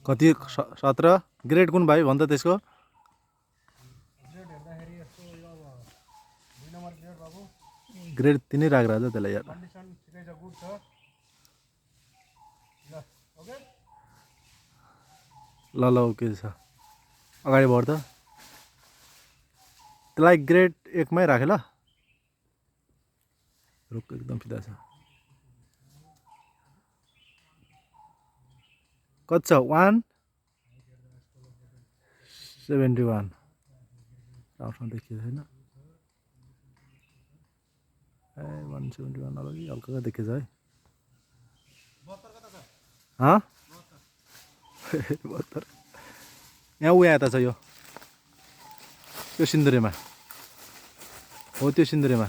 कति 17 ग्रेड कुन भाइ भन्छ त्यसको ग्रेड 3 राखेर आज त्यसलाई यार ल ल ओके छ अगाडि बढ्छ त्यसलाई ग्रेड 1 मै राखे ल रुख एकदम फिदा छ कति छ 171 राम्रोसँग देखिएको छैन ए 171 अलि हल्का देखिएछ है हाँ 72 यहाँ उयो यता छ यो त्यो सिन्दुरेमा हो त्यो सिन्दुरेमा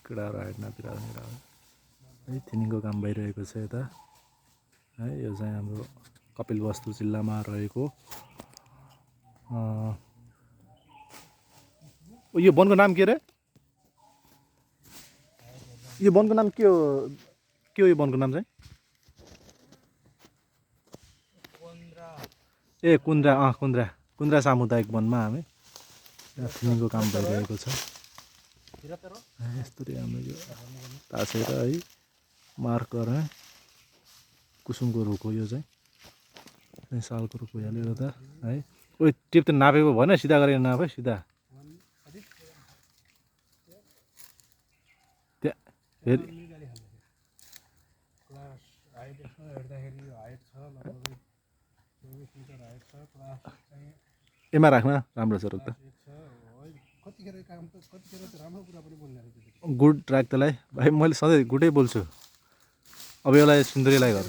केटाहरू हाइटनातिर है थिनिङको काम भइरहेको छ यता है यो चाहिँ हाम्रो कपिलवस्तु जिल्लामा रहेको यो वनको नाम के रे यो वनको नाम के हो यो वनको नाम चाहिँ ए कुन्द्रा कुन्द्रा सामुदायिक वनमा हामी थिनिङको काम भइरहेको छ यस्तरी हाम्रो यो तासेर है मार्क गरेर कुसुमको रुख हो यो चाहिँ सालको रुख भइहाल्यो गर्दा है ओ टिप त नापेको भएन सिधा गरेर नाप है सिधा फेरि एमा राख्न राम्रो छ रुख त गुड ट्र्याक त्यसलाई भाइ मैले सधैँ गुडै बोल्छु अब यसलाई सुन्दरीलाई घर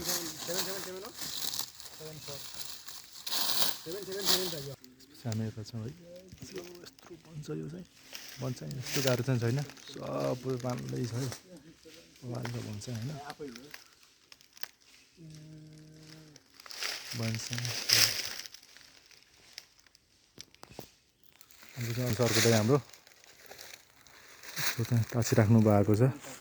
सानो यता छ है यस्तो बन्छ यो चाहिँ बन्छ यस्तो गाह्रो चाहिँ छैन सब बाँध्दै छ है बाँध्दा भन्छ होइन बन्छ अनुसारको चाहिँ हाम्रो ताछी राख्नु भएको छ